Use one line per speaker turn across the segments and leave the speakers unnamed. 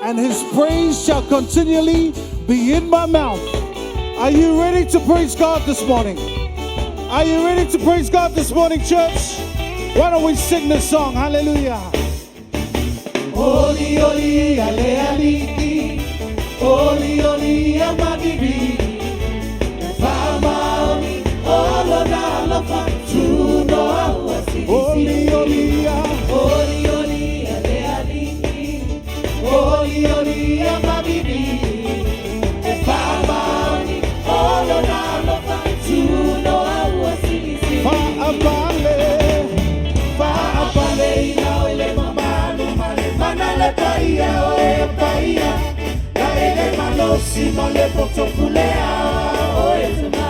And his praise shall continually be in my mouth. Are you ready to praise God this morning? Are you ready to praise God this morning, church? Why don't we sing this song? Hallelujah. Oli oli ale ali, oli oli amabibi, fama oli alofa tuno. Oli oli
Oli oli ale ali, oli oli amabibi, fama olona alofa tuno awasisi.
Fa'apale,
Fa'apale ina ole mamalu male manale paia oe paia la ele malosi male poto pulea oe tama.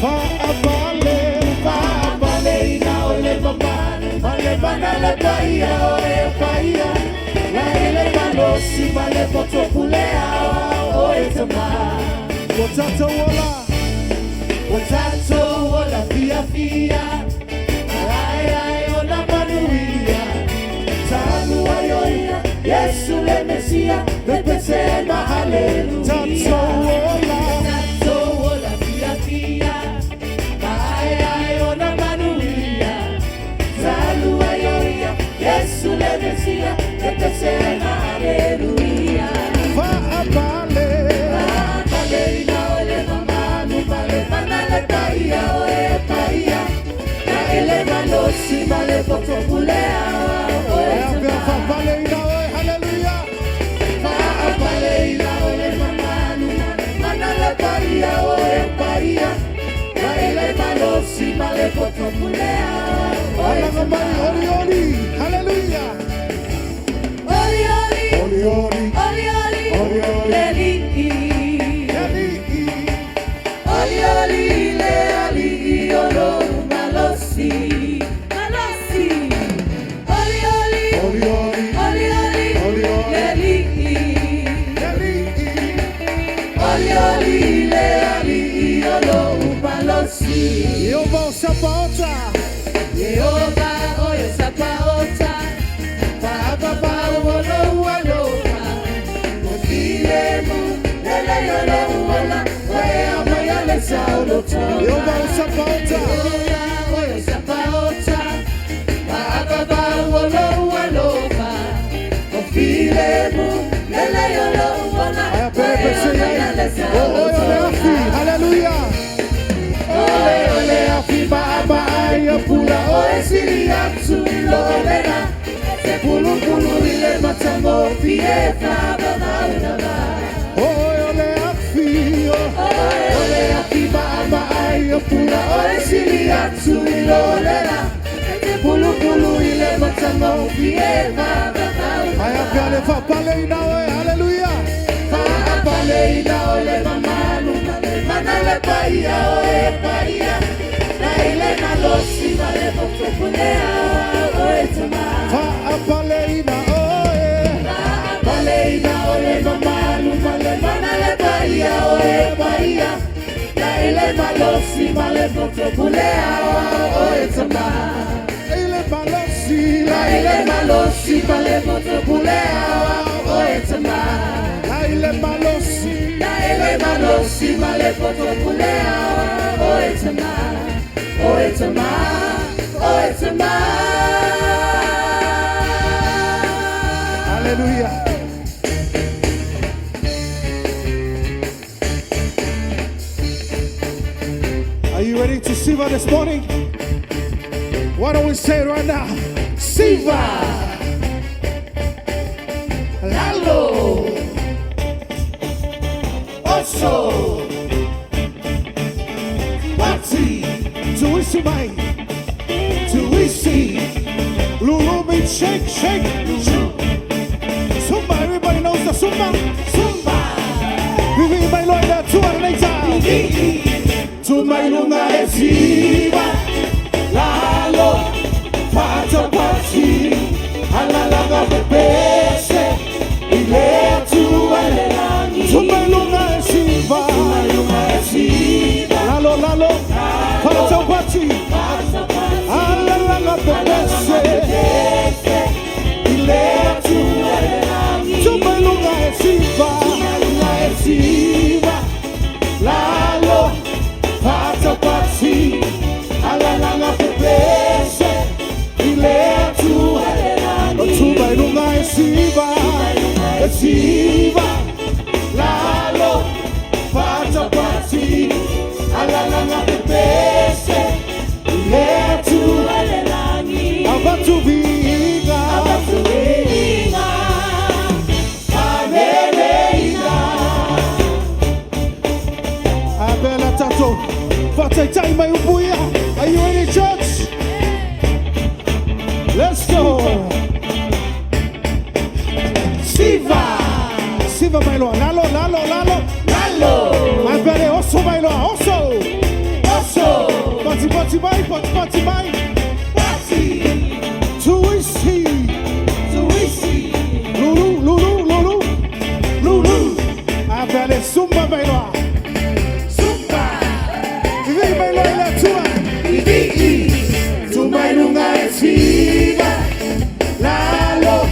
Fa'apale,
Fa'apale ina ole mamalu male manale paia oe paia la ele malosi male poto pulea oe tama.
Watato wala,
Watato ola fia fia ai ai ona manuia Tanu ayoia Yesu le Mesia Lepesema haleluya.
Tato wala,
Tato ola fia fia ai ai ona manuia Tanu ayoia Yesu le Mesia Lepesema haleluya.
Fa'apale,
Pale ina ole mamanu male manale paia oe paia na ele malosi male poto pulea oe
Ea fa'apale ina oe, hallelujah.
Pale ina ole mamanu manale paia oe paia na ele malosi male poto pulea oe.
Alanga oli oli, hallelujah.
Oli oli.
Oli oli,
Oli oli.
Oli oli.
Leli.
Ali,
Oli oli le ali olo malosi malosi oli oli.
Oli oli,
Oli oli.
Oli oli.
Leli.
Ali,
Oli oli le ali olo malosi.
Yehova Sabaota,
Yehova oyo sapaota Baba wolo walo Ofilemu lele yolo wala Oe amayale saulo.
Yehova Sabaota,
Oyo sapaota Baba wolo walo Ofilemu lele yolo wala.
Aya pepe say, oh oyo le afi, hallelujah.
Ole ole afi baba ayo pula oe siri atu lolena Se pulu pulu ile matango fie baba mauna.
Oyo le afi, oh.
Ole ole afi baba ayo pula oe siri atu lolena Se pulu pulu ile matango fie baba mauna.
Aya pale fa'apale ina oe, hallelujah.
Fa'apale ina ole mamalu manale paia oe paia na ile malosi male potopulea oe tama.
Fa'apale ina oe,
Pale ina ole mamalu male manale paia oe paia na ile malosi male potopulea oe tama.
Ile malosi,
Na ile malosi male potopulea oe tama.
La ile malosi,
Na ile malosi male potopulea oe tama oe tama oe tama.
Hallelujah. Are you ready to Siva this morning? Why don't we say it right now? Siva!
Lalo Oso
Wati! Tuisi mai! Tuisi! Lulumi, shake, shake! Zumba, everybody knows the Zumba!
Zumba.
Vivi mai loina tua neita!
Tumailunga esiva Lalo Fata pati Alalanga pepese Ile tualelani.
Tumailunga esiva!
Tumailunga esiva.
Lalo, lalo! Fata pati! Alalanga pepese!
Ile tualelani.
Tumailunga. Fatai mai upu ia. Are you ready, church? Let's go. Siva. Siva mai loa. Lalo, lalo, lalo.
Lalo.
Mai pele oso mai loa. Oso.
Oso.
Pati pati mai, pati pati mai.
Pati.
Tuisi.
Tuisi.
Lulu, lulu, lulu. Lulu. Mai pele sumba mai loa.
Sumba.
Vivi mai loa i le Atua.
Vivi. Tu mai lunga e siva. Lalo.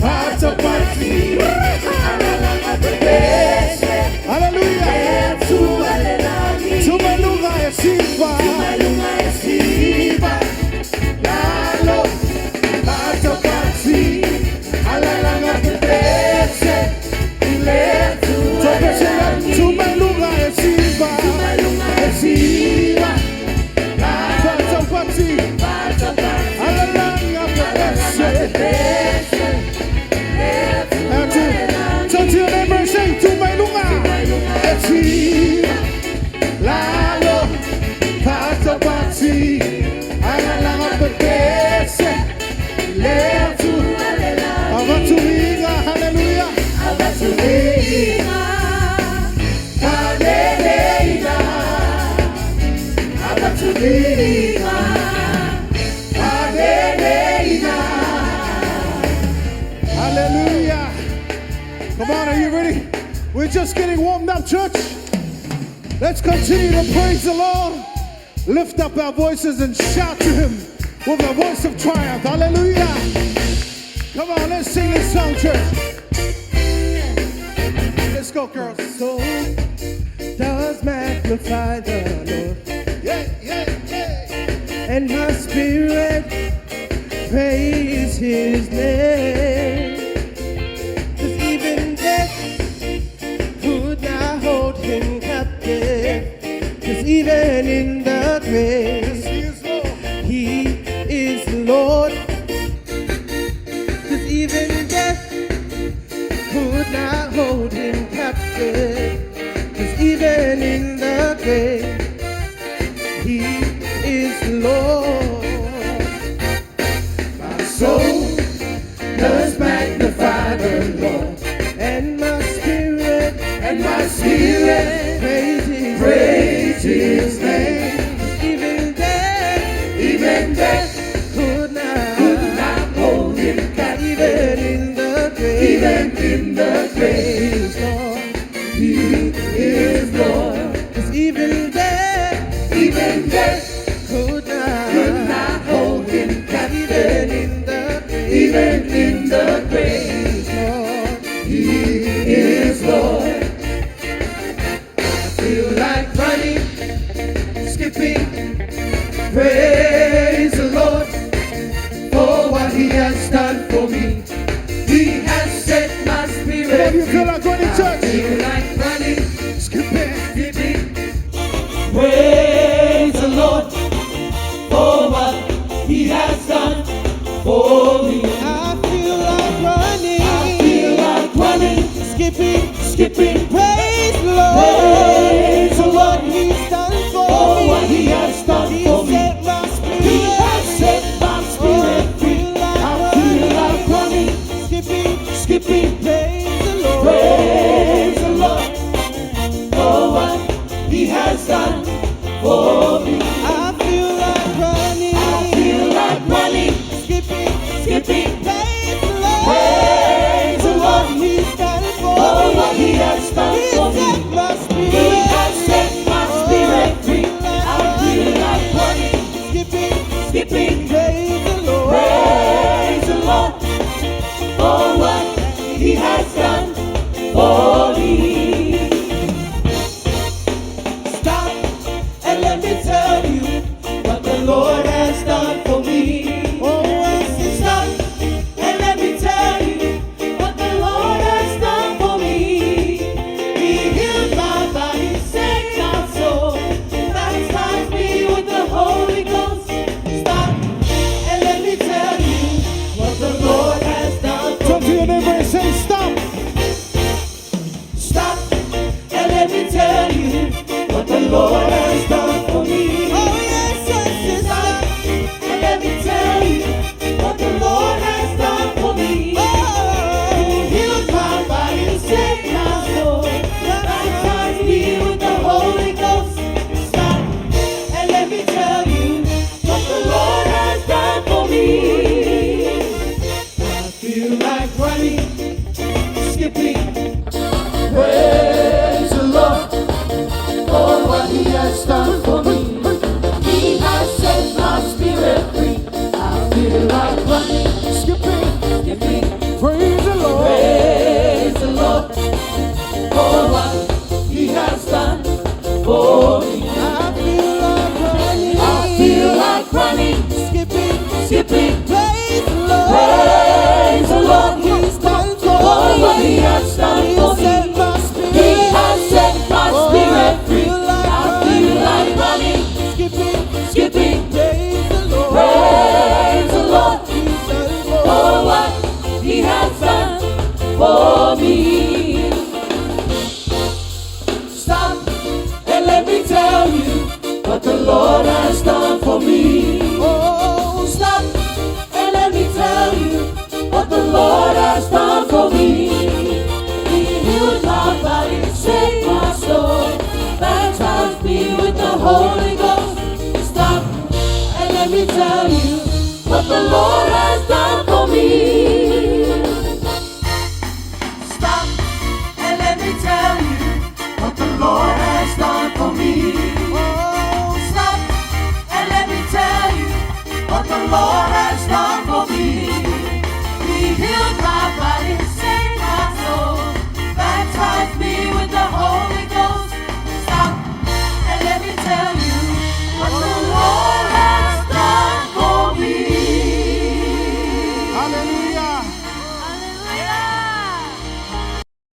Pata pati. Alalanga pepese.
Hallelujah.
E tua le lagi.
Tumaluga e siva.
Tumalunga e siva. Lalo. Pata pati. Alalanga pepese. Le tua le lagi.
Tumaluga e siva.
Tumalunga e siva.
Pata pati.
Pata pati.
Alalanga pepese. Turn to your neighbor and say, Tumaluga e siva. Lalo. Pata pati. Alalanga pepese. Le tua. Avatuiga. Hallelujah.
Avatuiga, Kaleleina. Avatuiga, Kaleleina.
Hallelujah. Come on, are you ready? We're just getting warmed up, church. Let's continue to praise the Lord. Lift up our voices and shout to Him with a voice of triumph. Hallelujah. Come on, let's sing this song, church. Let's go, girls.
Soul does magnify the Lord,
Yeah.
and my spirit praise His name. 'Cause even death could not hold Him captive. 'Cause even in the grave,
Yes, He is Lord.
He is Lord. 'Cause even death could not hold Him captive. 'Cause even in the grave, He is Lord.
My soul does magnify the Lord,
And my spirit,
and my spirit
praises
praise His name.
Even death
Even death
could not,
could not hold Him captive.
Even in the grave,
Even in the grave,
He is Lord.
He is Lord.
'Cause even death
Even death
could not,
could not hold Him captive.
Even in the grave,
Even in the grave,
He is Lord.
He is Lord. I feel like running, skipping, praise the Lord for what He has done for me. He has set my spirit
Come on, you feel
free.
like running,
I
church?
feel like running,
Skip it.
Skipping, praise the Lord for what He has done for me.
I feel like running,
I feel like running,
skipping,
skipping,
praise the Lord.
Praise the Lord
What He's done for
for
me.
what He has done
He
for me.
set my spirit.
He has set my spirit free. I feel like running,
skipping,
skipping,
praise the Lord.
Praise the Lord for what He has done for me.
I feel like running,
I feel like running,
skipping,
skipping,
praise the Lord.
Praise the Lord
What He's done for
for
me.
what He has done
He
for me.
set my spirit.
He has set my spirit free. I feel like running,
skipping,
skipping,
praise the Lord.
Praise the Lord for what He has done for me. Stop and let me tell you what the Lord has done for me.
Oh, I said
Stop and let me tell you what the Lord has done for me. He healed my body, saved my soul, baptized me with the Holy Ghost. Stop and let me tell you what the Lord has done for
Turn to
me.
your neighbor and say, stop.
Holy Ghost. Stop and let me tell you what the Lord has done for me. Stop and let me tell you what the Lord has done for me. Oh, stop and let me tell you what the Lord